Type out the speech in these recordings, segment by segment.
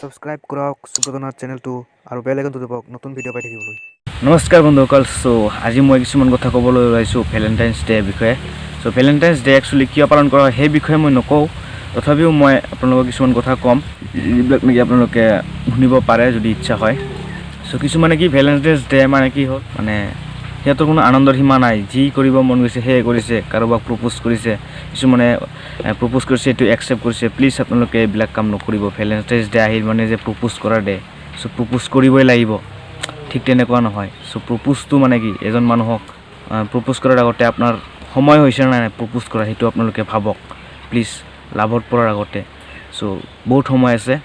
Subscribe কৰক সুব্ৰতনাথ চেনেলটো আৰু বেল আইকনটো দবাওক নতুন ভিডিঅ' পাই থাকিবলৈ। নমস্কাৰ বন্ধুসকল। চ' আজি মই কিছুমান কথা ক'বলৈ ওলাইছোঁ ভেলেণ্টাইন্স ডে'ৰ বিষয়ে। চ' ভেলেণ্টাইন্স ডে একচুৱেলি কিয় পালন কৰা হয়, সেই বিষয়ে মই নকওঁ। তথাপিও মই আপোনালোকক কিছুমান কথা ক'ম, যিবিলাক নেকি আপোনালোকে শুনিব পাৰে যদি ইচ্ছা হয়। চ' কিছুমানে কি ভেলেণ্টাইন্স ডে মানে কি হ'ল, মানে সিহঁতৰ কোনো আনন্দৰ সীমা নাই, যি কৰিব মন গৈছে সেয়ে কৰিছে, কাৰোবাক প্ৰপ'জ কৰিছে, কিছুমানে প্ৰপ'জ কৰিছে, এইটো একচেপ্ট কৰিছে। প্লিজ, আপোনালোকে এইবিলাক কাম নকৰিব। ভেলেণ্টাইন্স ডে আহিল মানে যে প্ৰপ'জ কৰা ডে, চ' প্ৰপ'জ কৰিবই লাগিব, ঠিক তেনেকুৱা নহয়। চ' প্ৰপ'জটো মানে কি, এজন মানুহক প্ৰপ'জ কৰাৰ আগতে আপোনাৰ সময় হৈছে নে নাই প্ৰপ'জ কৰা, সেইটো আপোনালোকে ভাবক প্লিজ, লাভত পৰাৰ আগতে। চ' বহুত সময় আছে।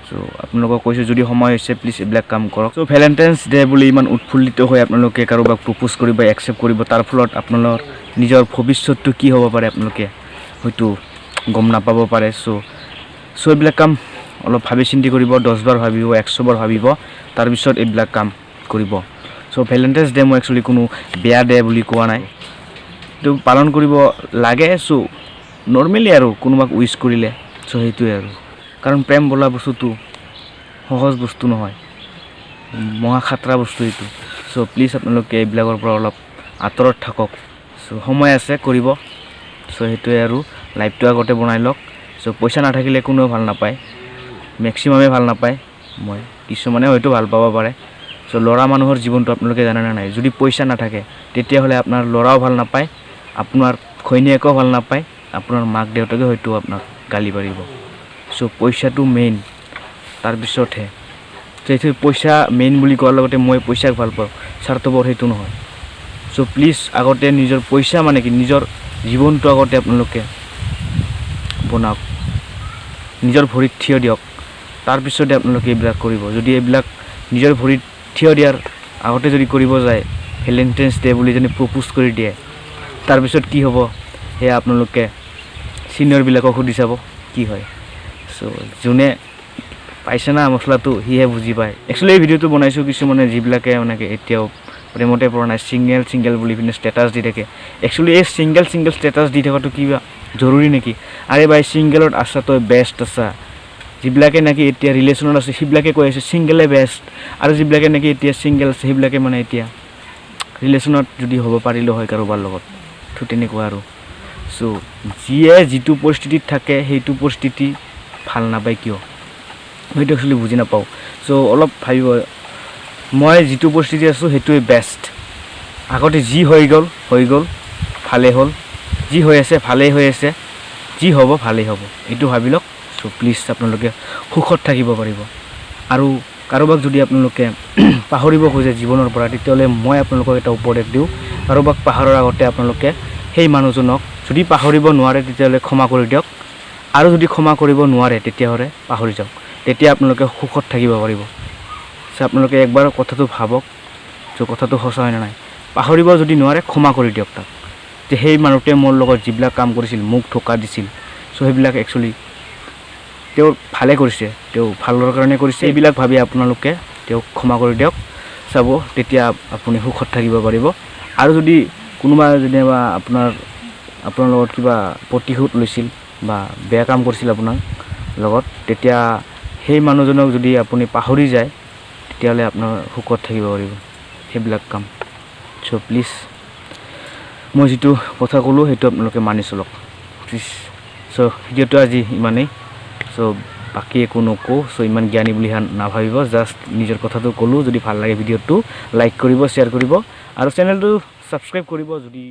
চ' আপোনালোকক কৈছোঁ, যদি সময় হৈছে, প্লিজ এইবিলাক কাম কৰক। চ' ভেলেণ্টাইন্স ডে বুলি ইমান উৎফুল্লিত হৈ আপোনালোকে কাৰোবাক প্ৰপ'জ কৰিব, একচেপ্ট কৰিব, তাৰ ফলত আপোনালোকৰ নিজৰ ভৱিষ্যতটো কি হ'ব পাৰে, আপোনালোকে হয়তো গম নাপাব পাৰে। চ' চ' এইবিলাক কাম অলপ ভাবি চিন্তি কৰিব, 10বাৰ ভাবিব, 100বাৰ ভাবিব, তাৰপিছত এইবিলাক কাম কৰিব। চ' ভেলেণ্টাইন্স ডে মই একচুৱেলি কোনো বেয়া ডে বুলি কোৱা নাই, এইটো পালন কৰিব লাগে। চ' নৰ্মেলি আৰু কোনোবাক উইচ কৰিলে, চ' সেইটোৱে আৰু। কাৰণ প্ৰেম বোলা বস্তুটো সহজ বস্তু নহয়, মহা খাতৰা বস্তু এইটো। চ' প্লিজ, আপোনালোকে এইবিলাকৰ পৰা অলপ আঁতৰত থাকক। চ' সময় আছে, কৰিব। চ' সেইটোৱে আৰু, লাইফটো আগতে বনাই লওক। চ' পইচা নাথাকিলে কোনেও ভাল নাপায়, মেক্সিমামে ভাল নাপায়। মই কিছুমানে হয়তো ভাল পাব পাৰে। চ' ল'ৰা মানুহৰ জীৱনটো আপোনালোকে জানেনে নাই? যদি পইচা নাথাকে, তেতিয়াহ'লে আপোনাৰ ল'ৰাও ভাল নাপায়, আপোনাৰ ঘৈণীয়েকেও ভাল নাপায়, আপোনাৰ মাক দেউতাকে হয়তো আপোনাক গালি পাৰিব। চ' পইচাটো মেইন, তাৰপিছতহে। সেইটো পইচা মেইন বুলি কোৱাৰ লগতে মই পইচাক ভাল পাওঁ, স্বাৰ্থপৰ, সেইটো নহয়। চ' প্লিজ, আগতে নিজৰ পইচা মানে কি, নিজৰ জীৱনটো আগতে আপোনালোকে বনাওক, নিজৰ ভৰিত থিয় দিয়ক, তাৰপিছতে আপোনালোকে এইবিলাক কৰিব। যদি এইবিলাক নিজৰ ভৰিত থিয় দিয়াৰ আগতে যদি কৰিব যায়, ভেলেণ্টাইন্স ডে বুলি যদি প্ৰপ'জ কৰি দিয়ে, তাৰপিছত কি হ'ব, সেয়া আপোনালোকে ছিনিয়ৰবিলাকক সুধি চাব কি হয়। চ' যোনে পাইছে না মছলাটো, সিহে বুজি পায়। একচুৱেলি এই ভিডিঅ'টো বনাইছোঁ, কিছুমানে যিবিলাকে মানে কি এতিয়াও প্ৰেমতে পৰা নাই, ছিংগেল ছিংগেল বুলি পিনে ষ্টেটাছ দি থাকে। একচুৱেলি এই ছিংগেল ছিংগেল ষ্টেটাছ দি থকাটো কিবা জৰুৰী নেকি? আৰে ভাই, ছিংগেলত আছা, তই বেষ্ট আছা। যিবিলাকে নেকি এতিয়া ৰিলেশ্যনত আছে, সেইবিলাকে কৈ আছে ছিংগেলে বেষ্ট, আৰু যিবিলাকে নেকি এতিয়া ছিংগেল আছে, সেইবিলাকে মানে এতিয়া ৰিলেশ্যনত যদি হ'ব পাৰিলেও হয় কাৰোবাৰ লগত, তো তেনেকুৱা আৰু। চ' যিয়ে যিটো পৰিস্থিতিত থাকে, সেইটো পৰিস্থিতি ভাল নাপায় কিয়, সেইটো একচুৱেলি বুজি নাপাওঁ। চ' অলপ ভাবিব, মই যিটো পৰিস্থিতি আছোঁ, সেইটোৱে বেষ্ট। আগতে যি হৈ গ'ল হৈ গ'ল, ভালেই হ'ল। যি হৈ আছে, ভালেই হৈ আছে। যি হ'ব, ভালেই হ'ব, এইটো ভাবি লওক। চ' প্লিজ, আপোনালোকে সুখত থাকিব পাৰিব। আৰু কাৰোবাক যদি আপোনালোকে পাহৰিব খোজে জীৱনৰ পৰা, তেতিয়াহ'লে মই আপোনালোকক এটা উপদেশ দিওঁ। কাৰোবাক পাহৰাৰ আগতে আপোনালোকে সেই মানুহজনক যদি পাহৰিব নোৱাৰে, তেতিয়াহ'লে ক্ষমা কৰি দিয়ক। আৰু যদি ক্ষমা কৰিব নোৱাৰে, তেতিয়াহ'লে পাহৰি যাওক। তেতিয়া আপোনালোকে সুখত থাকিব পাৰিব। চ' আপোনালোকে একবাৰ কথাটো ভাবক যে কথাটো সঁচা হয় নে নাই। পাহৰিব যদি নোৱাৰে, ক্ষমা কৰি দিয়ক তাক, যে সেই মানুহটোৱে মোৰ লগত যিবিলাক কাম কৰিছিল, মোক ধোকা দিছিল, চ' সেইবিলাক একচুৱেলি তেওঁ ভালে কৰিছে, তেওঁ ভালৰ কাৰণে কৰিছে। এইবিলাক ভাবি আপোনালোকে তেওঁক ক্ষমা কৰি দিয়ক, চাব, তেতিয়া আপুনি সুখত থাকিব পাৰিব। আৰু যদি কোনোবা যেনিবা আপোনাৰ লগত কিবা প্ৰতিশোধ লৈছিল বা বেয়া কাম কৰিছিল আপোনাৰ লগত, তেতিয়া সেই মানুহজনক যদি আপুনি পাহৰি যায়, তেতিয়াহ'লে আপোনাৰ সুখত থাকিব পাৰিব সেইবিলাক কাম। চ' প্লিজ, মই যিটো কথা ক'লোঁ, সেইটো আপোনালোকে মানি চলক প্লিজ। চ' ভিডিঅ'টো আজি ইমানেই। চ' বাকী একো নকওঁ। চ' ইমান জ্ঞানী বুলি নাভাবিব, জাষ্ট নিজৰ কথাটো ক'লোঁ। যদি ভাল লাগে ভিডিঅ'টো, লাইক কৰিব, শ্বেয়াৰ কৰিব আৰু চেনেলটো ছাবস্ক্ৰাইব কৰিব যদি